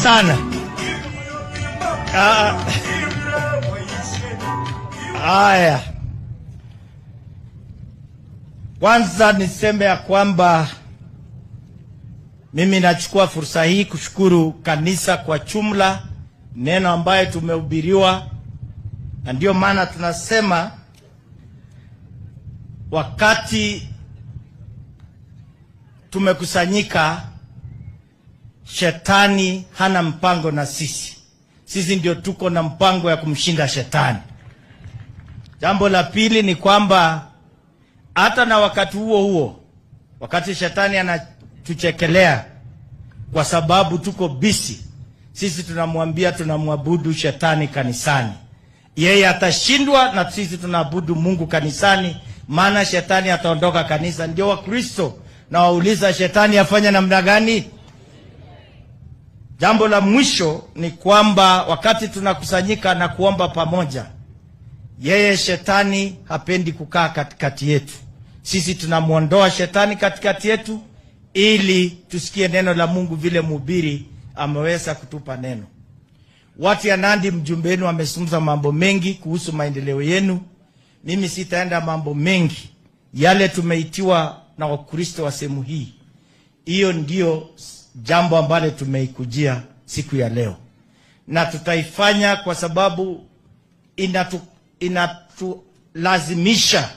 sana. Ah, haya, kwanza niseme ya kwamba mimi nachukua fursa hii kushukuru kanisa kwa jumla, neno ambayo tumehubiriwa, na ndio maana tunasema wakati tumekusanyika, shetani hana mpango na sisi. Sisi ndio tuko na mpango ya kumshinda shetani. Jambo la pili ni kwamba hata na wakati huo huo, wakati shetani anatuchekelea kwa sababu tuko busy, sisi tunamwambia tunamwabudu shetani kanisani. Yeye atashindwa na sisi tunaabudu Mungu kanisani, maana shetani ataondoka kanisa. Ndio Wakristo na wauliza shetani afanye namna gani? Jambo la mwisho ni kwamba wakati tunakusanyika na kuomba pamoja, yeye shetani hapendi kukaa katikati yetu. Sisi tunamwondoa shetani katikati yetu ili tusikie neno la Mungu vile mhubiri ameweza kutupa neno. Watu ya Nandi, mjumbe wenu amezungumza mambo mengi kuhusu maendeleo yenu. Mimi sitaenda mambo mengi, yale tumeitiwa na Wakristo wa sehemu hii. Hiyo ndio jambo ambalo tumeikujia siku ya leo, na tutaifanya kwa sababu inatulazimisha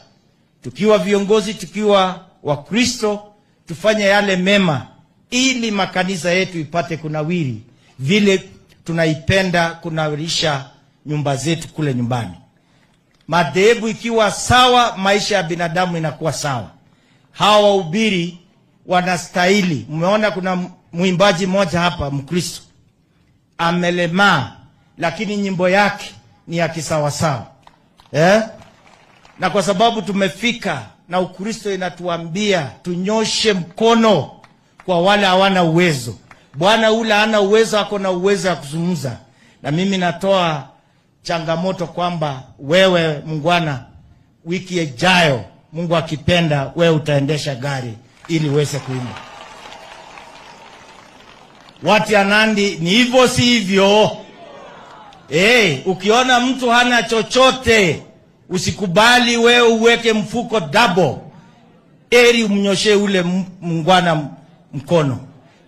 tukiwa viongozi, tukiwa Wakristo, tufanye yale mema ili makanisa yetu ipate kunawiri vile tunaipenda kunawirisha nyumba zetu kule nyumbani. Madhehebu ikiwa sawa, maisha ya binadamu inakuwa sawa. Hawa wahubiri wanastahili. Mmeona kuna mwimbaji mmoja hapa Mkristo amelemaa, lakini nyimbo yake ni ya kisawasawa, eh? Na kwa sababu tumefika na Ukristo inatuambia tunyoshe mkono kwa wale hawana uwezo. Bwana ule hana uwezo, ako na uwezo ya kuzungumza. Na mimi natoa changamoto kwamba wewe mungwana, wiki ijayo, Mungu akipenda, wewe utaendesha gari ili uweze kuimba. Watu ya Nandi ni hivyo, si hivyo? Hey, ukiona mtu hana chochote usikubali wewe uweke mfuko double, eri umnyoshe ule mungwana mkono.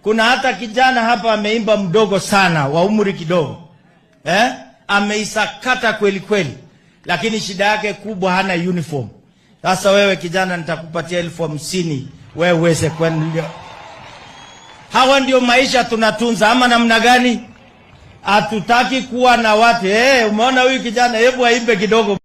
Kuna hata kijana hapa ameimba mdogo sana wa umri kidogo, eh? Ameisakata kweli kweli, lakini shida yake kubwa hana uniform. Sasa wewe kijana, nitakupatia 50,000 wewe uweze kwenda. Hawa ndio maisha tunatunza, ama namna gani? Hatutaki kuwa na watu umeona huyu kijana, hebu aimbe kidogo.